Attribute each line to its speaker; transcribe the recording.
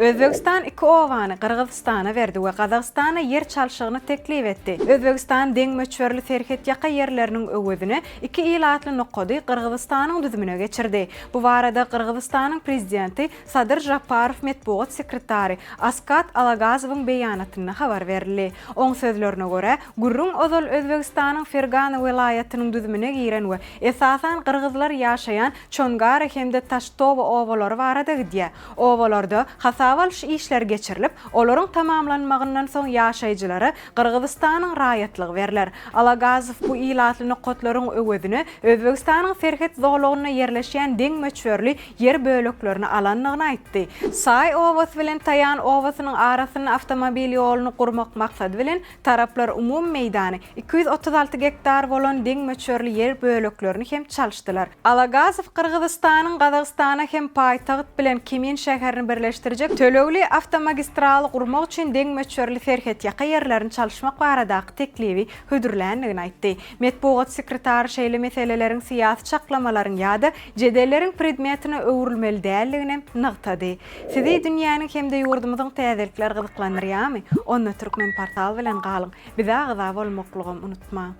Speaker 1: Özbegistan iki obany Gyrgyzystana berdi we Gazagystana ýer çalşygyny teklip etdi. Özbegistan deň möçberli serhetýaka ýerleriniň öwezine iki ilatly nokady Gyrgyzystanyň düzümine geçirdi. Bu barada Gyrgyzystanyň prezidenti Sadyr Žaparow metbugat sekretary Askat Alagazowyň beýanatynda habar berildi. Oň sözlerine görä, gürrüň ozal Özbegistanyň Fergana welaýatynyň düzümine giren we esasan gyrgyzlar ýaşaýan Çongara hem-de Taştoba obalary barada gidýär. Obalarda hasaba alyş işleri geçirilip, olaryň tamamlanmagyndan soň ýaşaýjylara Gyrgyzystanyň raýatlygy berler. Alagazow bu ilatly nokatlaryň öwezine Özbegistanyň serhet zolagynda ýerleşýän deň möçberli ýer böleklerini alandygyny aýtdy. Saý obasy bilen Taýan obasynyň arasynda awtomobil ýoluny gurmak maksady bilen, taraplar umumy meýdany 236 gektar bolan deň möçberli ýer böleklerini hem çalyşdylar. Alagazow Gyrgyzystanyň Gazagystana hem paýtagt bilen Kemin şäherini birleşdirjek tölegli awtomagistraly gurmak üçin deň möçberli serhetýaka ýerlerini çalyşmak baradaky teklibi hödürländigini aýtdy. Metbugat sekretary şeýle meseleleriň syýasy çaklamalaryň ýa-da jedelleriň predmetine öwrülmeli däldiginem nygtady. Sizi dünýäniň hem-de ýurdumyzyň täzelikleri gyzyklandyrýarmy? Onda Türkmenportal bilen galyň! Bize agza bolmaklygam unutmaň!